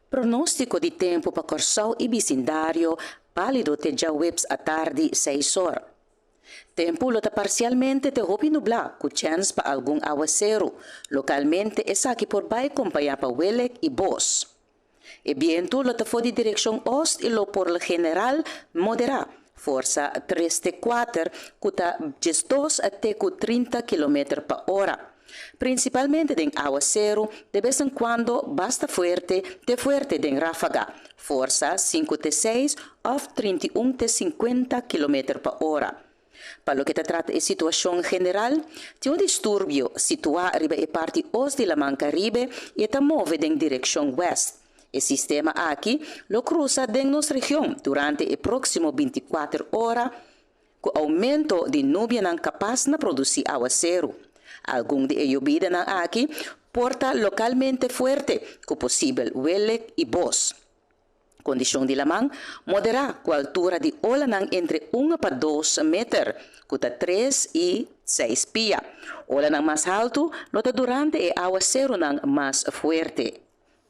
Pronóstiko di tempu pa Kòrsou i bisindario, bálido te djaweps atardi 6 or. Tempu lo ta parsialmente te hopi nublá ku chèns pa algun awaseru. Lokalmente esaki por bai kompañá pa welek i bos. E bientu lo ta for di direkshon ost i lo por lo general moderá, forsa 3 te 4, ku ta 12 te ku 30 kilometer pa ora. Prinsipalmente den awaseru, de bes en kuando basta fuerte te fuerte den ráfaga, forsa 5 te 6 òf 31 te 50 kilometer pa ora. Pa loke ta trata e situashon general, tin un disturbio situá riba e parti ost di Laman Karibe i e ta move den direkshon wèst. E sistema aki lo krusa den nos region durante e próksimo 24 ora ku oumento di nubianan kapas na produsí awaseru. Algun di e yobidanan aki por ta lokalmente fuerte ku posibel welek i bos. Kondishon di laman, Moderá ku altura di olanan entre un pa 2 meter, ku ta 3 i 6 pia. Olanan mas haltu lo ta durante e awaserunan mas fuerte.